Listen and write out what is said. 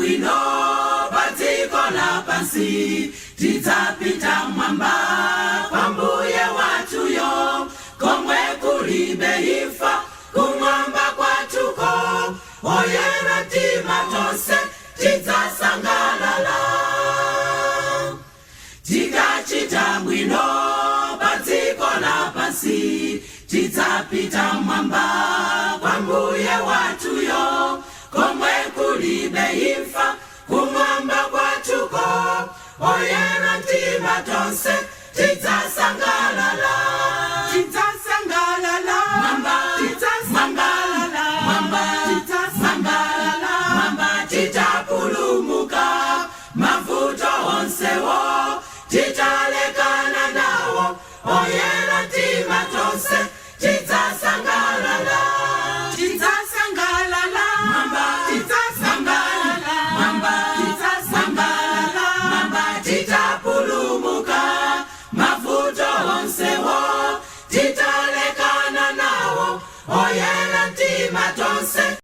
Bwino pa dziko lapansi, tidzapita mwamba kwa Mbuye wathuyo, komwe kulibe imfa, kumwamba kwathuko. Oyera mtima tonse tidzasangalala. Tikachita bwino pa dziko lapansi, tidzapita mwamba kwa Mbuye wathuyo, komwe kulibe imfa, kumwamba kwathuko. Oyera mtima tonse tidzasangalala, tidzasangalala mwamba, tidzasangalala mwamba, tidzasangalala mwamba. Titapulumuka mavuto onsewo, titalekana nawo, oyera mtima tonse tidzasangalala, tidzasangalala mwamba, tidzasangalala mwamba, tidzasangalala mwamba. Titapulumuka mavuto onsewo, titalekana nawo, oyera mtima tonse.